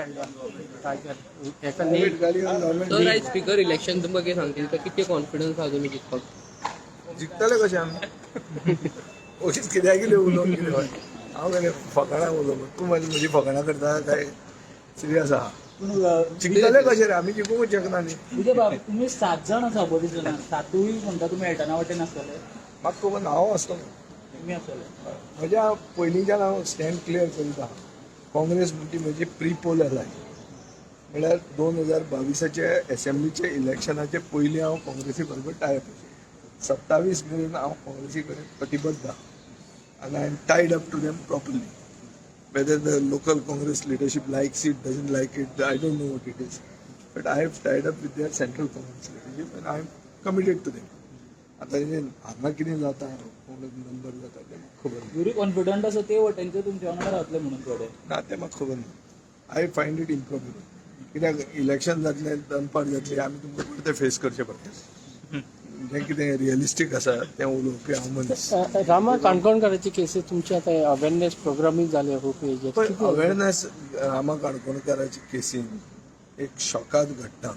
Tiger हेका न्ही. Sir, आयज स्पीकर इलेक्शन तुमकां कितें सांगतील तर कितके कॉन्फिडन्स आहा तुमी जिखपाक? जिखतले कशें आमी? ओगीच कित्याक कितें उलोवन कितें हय? हांव कितें फकाणां उलोवप? तूं म्हजी फकाणां करता काय सिरियस आहा? पूण जिखतले कशें रे? आमी जिखूंकच शकना न्ही. विजय बाब, तुमी सात जाण आसा ऑपोजिशनान, सातूय म्हणटा तुमी एल्टना वाटेन आसतले. म्हाका खबर ना, हांव आसतलो. तुमी आसतले. म्हज्या पयलींच्यान हांव स्टँड क्लियर करीत आहा. काँग्रेस म्हणटी म्हजी प्री पोल अलाय, म्हळ्यार 2022आचे एसेंब्लीचे इलेक्शनाचे पयलीं हांव काँग्रेसी बरोबर टायप आशिल्लो. 27 मेरेन हांव काँग्रेसी कडेन कटिबद्ध आहा आनी I am tied up to them properly. Whether the local Congress leadership likes it, doesn't like it, I don't know what it is. But I have tied up with their central Congress leadership and I am committed to them. आता हांगा कितें जाता, कोण number जाता तें म्हाका खबर ना. युरी कॉन्फिडंट आसा ते वटेनचे तुमच्या वांगडा रावतले म्हणून थोडे. ना, तें म्हाका खबर ना. I find it improbable, कित्याक इलेक्शन जातलें, दनपार जातली, आमी तुमकां परतें फेस करचें पडटलें. जें कितें रियलिस्टीक आसा तें उलोवपी हांव मनीस. रामा काणकोणकाराची केसीस तुमचे आतां अवेरनेस प्रोग्रामूय जाले खूब हेजेर. पण अवेरनेस, रामा काणकोणकाराची केसीन एक शॉकात घडटा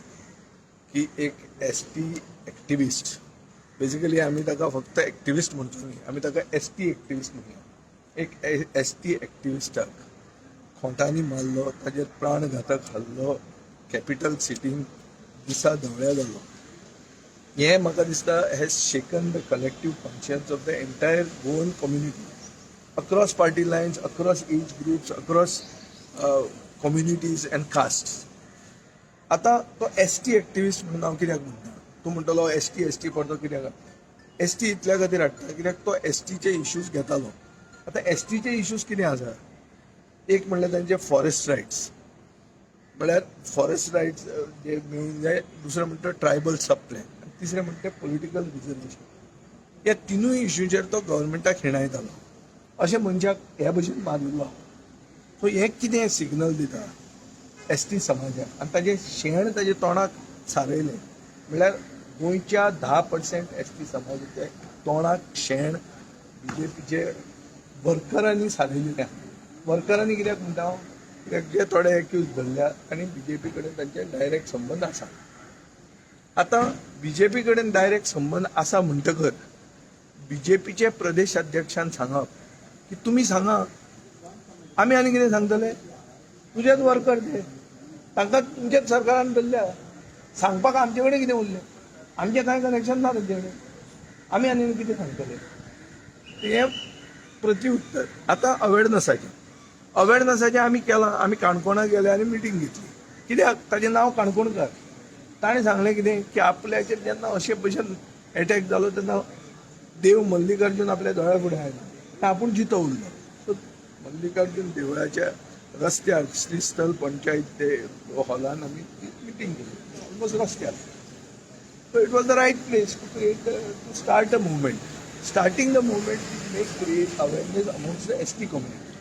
की एक एस टी एक्टिविस्ट, बेसिकली आमी ताका फक्त एक्टिविस्ट म्हणचो न्ही, आमी ताका एस टी एक्टिविस्ट म्हणया, एक एस टी एक्टिविस्टाक खोंटांनी मारलो, ताजेर प्राणघातक हल्लो कॅपिटल सिटीन दिसा धवळ्या जालो. हें म्हाका दिसता has shaken the collective conscience of the entire Goan community across party lines, across age groups, across communities and castes. आता तो एस टी एक्टिविस्ट म्हणून हांव कित्याक म्हणटा? तूं म्हणटलो एस टी, एस टी परतो कित्याक? एस टी इतल्या खातीर हाडटा कित्याक तो एस टीचे इश्यूज घेतालो. आतां एस टीचे इश्यूज कितें आसा? एक म्हणल्यार तांचे फॉरेस्ट रायट्स, म्हळ्यार फॉरेस्ट रायट्स जे मेळूंक जाय. दुसरें म्हणटा ट्रायबल सब प्लॅन आनी तिसरें म्हणटा पॉलिटिकल रिजर्वेशन. ह्या तिनूय इश्यूचेर तो गव्हर्मेंटाक हिणायतालो. अशें मनशाक ह्या भशेन मारिल्लो. सो हें कितें सिग्नल दिता एस टी समाजाक? आनी ताजें शेण ताजे तोंडाक सारयलें, म्हणल्यार गोंयच्या 10% एस टी समाजाच्या तोंडाक शेण बीजेपीचे वर्करांनी सारयलेलें आहा. वर्करांनी कित्याक म्हणटा हांव? कित्याक जे थोडे एक्यूज धरल्या आनी बीजेपी कडेन तांचे डायरेक्ट संबंद आसा. आतां बीजेपी कडेन डायरेक्ट संबंद आसा म्हणटकर बीजेपीचे प्रदेश अध्यक्षान सांगप की तुमी सांगा, आमी आनी कितें सांगतले? तुजेच वर्कर ते, तांकां तुमच्याच सरकारान धरल्या, सांगपाक आमचे कडेन कितें उरलें? आमचें कांय कनेक्शन ना तांचे कडेन, आमी आनी कितें सांगतले? हें प्रतिउत्तर. आतां अवेरनसाचें, अवेरनसाचें आमी केलां. आमी काणकोणा गेले आनी मिटींग घेतली, कित्याक ताजें नांव काणकोणकार. ताणें सांगलें कितें की आपल्याचेर जेन्ना अशे भशेन एटॅक जालो तेन्ना देव मल्लिकार्जून आपल्या दोळ्या फुडें आयलो आनी आपूण जितो उरलो. सो मल्लिकार्जून देवळाच्या रस्त्यार श्रीस्थल पंचायत ते हॉलान आमी ती मिटींग केली, ऑलमोस्ट रस्त्यार. So it was the right place to start a movement. Starting the movement may create awareness amongst the ST community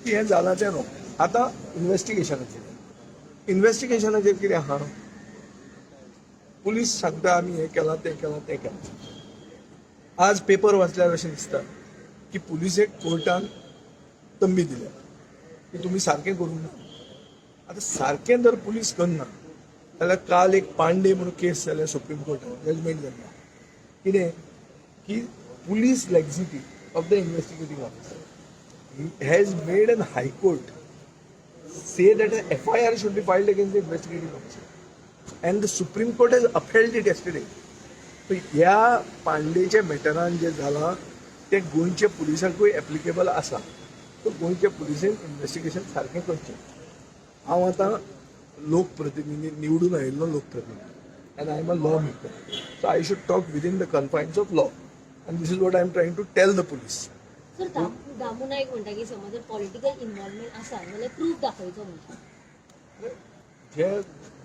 की हें जालां तें रोंग. आतां इन्वेस्टिगेशनाचेर, इन्वेस्टिगेशनाचेर कितें आहा? पुलीस सांगता आमी हें केलां, तें केलां, तें केलां. आज पेपर वाचल्यार अशें दिसता की पुलिसेक कोर्टान तंबी दिल्या की तुमी सारकें करूंक ना. आतां सारकें जर पुलीस करना जाल्यार काल एक पांडे म्हणून केस जाल्या, सुप्रीम कोर्टान जजमेंट जाल्लें. कितें की police laxity of the investigating officer has made an High Court say that an FIR should be filed against the investigating officer. And the Supreme Court has upheld it yesterday. So ह्या पांडेच्या मॅटरान जे जालां तें गोंयच्या पुलिसांकूय applicable आसा. So गोंयच्या पुलिसेन investigation सारकें करचें. हांव आतां लोकप्रतिनिधी, निवडून आयिल्लो लोकप्रतिनिधी and I am a law maker, so I should talk within the confines of law and this is what I am trying to tell the police. Sir, Damu Naik म्हणटा की समज जर पॉलिटिकल इन्व्हॉल्वमेंट आसा जाल्यार proof दाखयचो म्हणटा. जे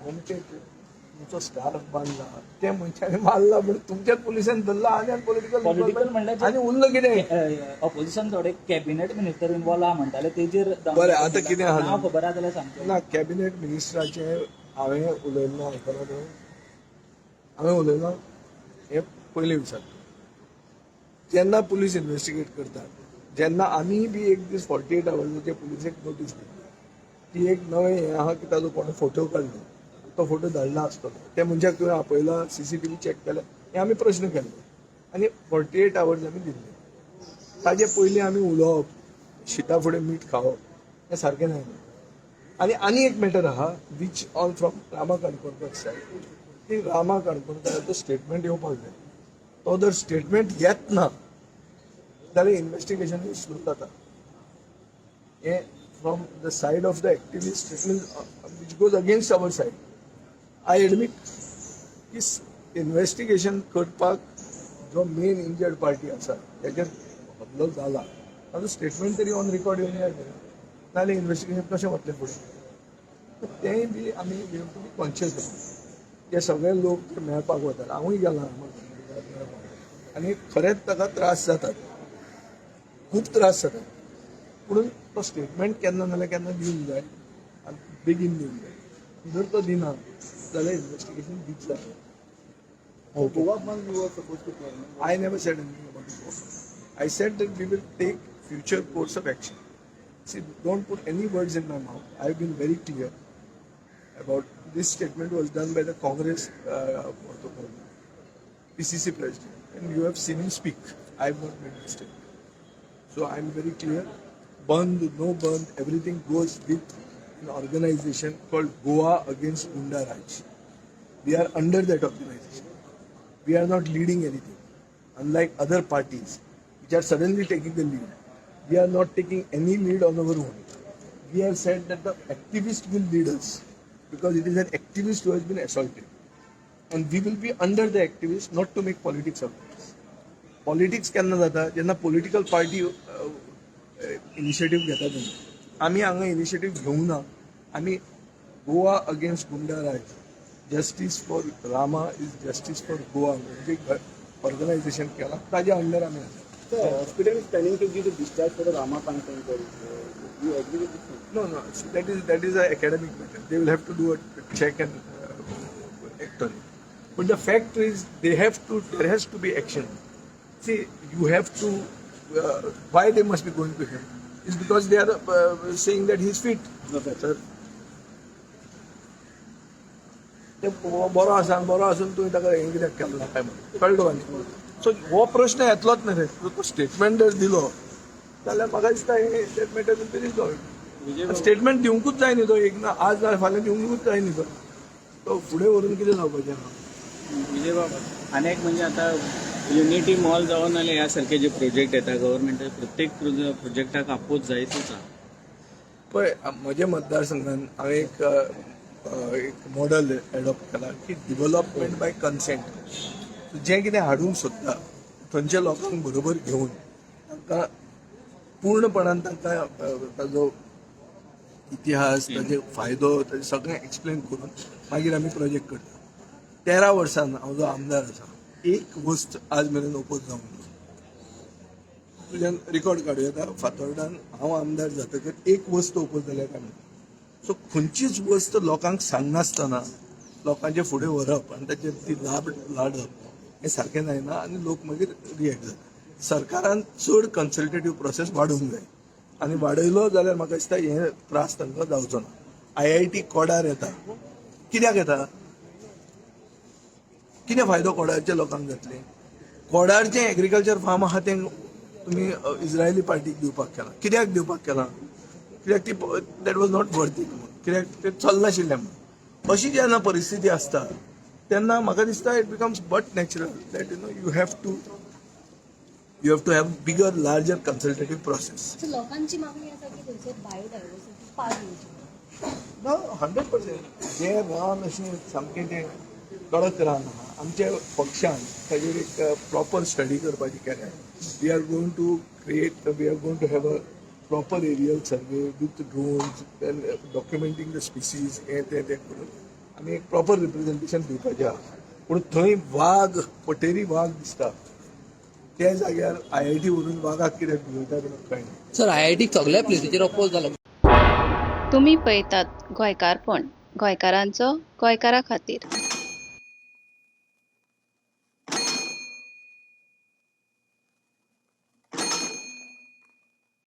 गोमटे तुमचो scarf बांदला त्या मनशाने मारला म्हण तुमच्याच पुलिसान धरला आनी पॉलिटिकल Political म्हणल्यार आनी उरलं कितें? ऑपोजिशन थोडे कॅबिनेट मिनिस्टर इन्वॉल्व आहा म्हणटाले तेजेर दामू बरें, नायक आतां कितें आहा? नांव खबर आहा जाल्यार सांगचें. ना, कॅबिनेट मिनिस्टराचें हांवें उलयल्लो आयकलां तुवें? हांवें उलयलां हें पयलीं विचार. जेन्ना पुलीस इन्व्हेस्टिगेट करतात, जेन्ना आमी बी एक दीस 48 आवर्साचे पुलिसेक नोटीस दिली. ती एक नवें हें आहा की ताजो कोणे फोटो काडलो, तो फोटो धाडला आसतलो, त्या मनशाक तुवें आपयला, सीसीटीव्ही चॅक केले, हे आमी प्रश्न केल्ले आनी 48 आवर्स आमी दिल्ले. ताजे पयलीं आमी उलोवप, शिता फुडें मीठ खावप हें सारकें जायना. आनी आनी एक मॅटर आहा which all from Rama Kankonkar side, की रामा काणकोणकराचो स्टेटमेंट येवपाक जाय. तो जर स्टेटमेंट येत ना जाल्यार इन्वेस्टिगेशन स्लो जाता. हे from the side of the activist, it means which goes against our side. I admit की इन्वेस्टिगेशन करपाक जो मेन इंजर्ड पार्टी आसा, तेजेर हल्लो जाला, ताजो स्टेटमेंट तरी ऑन रिकॉर्ड येवन जाय न्ही. नाजाल्यार इन्वेस्टिगेशन कशें वतलें फुडें? तर तेंय बी आमी we have to be conscious. ते सगळे लोक जे मेळपाक वतात, हांवूय गेला मेळपाक आनी खरेंच ताका त्रास जातात, खूब त्रास जातात. पुणून तो स्टेटमेंट केन्ना नाजाल्यार केन्ना दिवंक जाय आनी बेगीन दिवंक जाय. जर तो दिना जाल्यार इन्वेस्टिगेशन दीत जाता. Goa bandh you were supposed to plan. I never said anything about the Goa. I said that we will take future course of action. See, don't put any words in my mouth. I have been very clear about this. Statement was done by the Congress, what to call it, PCC president, and you have seen him speak. I have not made this statement. So I am very clear. Bandh, no bandh, everything goes with an organization called Goa Against Gunda Raj. We are under that organization. We are not leading anything. Unlike other parties, which are suddenly taking the lead, we are not taking any lead on our own. We have said that the activist will lead us because it is an activist who has been assaulted. And we will be under the activist, not to make politics of this. Politics केन्ना जाता? जेन्ना political party initiative घेता तेन्ना. आमी हांगा initiative घेवंक ना. आमी Goa Against Gunda Raj, Justice for Rama is Justice for Goa म्हणजे ऑर्गनायझेशन केलां, ताज्या अंडर आमी आसा. The hospital is planning to give the discharge for the Rama Kankonkar. You agree with this? No. See, that is an academic matter. They will have to do a check and act on it. But the fact is, they have to. There has to be action. See, you have to. Why they must be going to him is because they are saying that he is fit. Sir. ते बरो आसा आनी बरो आसून तुवें ताका हें कित्याक केलें ना काय म्हणून, कळ्ळें तुका न्ही? सो हो प्रश्न येतलोच न्ही रे. तो स्टेटमेंट जर दिलो जाल्यार म्हाका दिसता हें that matter will be resolved. Statement दिवंकूच जाय न्ही तो, एक ना आज ना फाल्यां दिवंकूच जाय न्ही तो. तो फुडें व्हरून कितें जावपाचें आहा? विजय बाबा, आनी एक म्हणजे आता युनिटी मॉल जावन नाल्यार ह्या सारखे जे प्रोजेक्ट येता गव्हर्मेंटा, प्रत्येक प्रोजेक्टाक अपोज जायतूच आहा. पळय, म्हज्या मतदारसंघान हांवें एक मॉडल एडॉप्ट केला की डिवलपमेंट बाय कन्सेंट. जें कितें हाडूंक सोदता थंयच्या लोकांक बरोबर घेवन, तांकां पूर्णपणान तांकां ताजो इतिहास, ताजे फायदो, ताजे सगळें एक्सप्लेन करून मागीर आमी प्रोजेक्ट करता. 13 वर्सान हांव जो आमदार आसा, एक वस्त आज मेरेन ओपोज जावंक ना. तुज्यान रिकॉर्ड काडूं येता, फातोर्डान हांव आमदार जातकच एक वस्त ओपोज जाल्या काय ना. सो खंयचीच वस्त लोकांक सांगनासतना लोकांचे फुडें व्हरप आनी ताचेर ती लाभ लाडप हें सारकें जायना आनी लोक मागीर रिएक्ट जाता. सरकारान चड कन्सल्टेटीव प्रोसेस वाडोवंक जाय आनी वाडयलो जाल्यार म्हाका दिसता हे त्रास तांकां जावचो ना. आयआयटी कोडार येता, कित्याक येता? कितें फायदो कोडारच्या लोकांक जातले? कोडारचें एग्रीकल्चर फार्म आहा तें तुमी इस्रायली पार्टीक दिवपाक केलां. कित्याक दिवपाक केलां? कित्याक ती that was not worth it म्हणून, कित्याक तें चलनाशिल्लें म्हणून. अशी जेन्ना परिस्थिती आसता तेन्ना म्हाका दिसता it becomes but natural that you have to have bigger, larger consultative process. So लोकांची मागणी आसा की थंयसर बायोडायवर्सिटी पार्क येवची. ना, 100%. जें रान अशें सामकें तें कडक रान आहा, आमच्या पक्षान ताजेर एक प्रॉपर स्टडी करपाची केल्या. We are going to create, we are going to have a proper aerial survey with drones and documenting the species, हें तें तें करून आमी एक प्रॉपर रिप्रेझेंटेशन दिवपाचें आहा. पूण थंय वाग, पटेरी वाग दिसता त्या जाग्यार आयआयटी व्हरून वागाक कित्याक भिवयता तें म्हाका कळना. सर, आयआयटी सगळ्या प्लेसीचेर अपोज जाला. तुमी पळयतात गोंयकारपण, गोंयकारांचो गोंयकारा खातीर.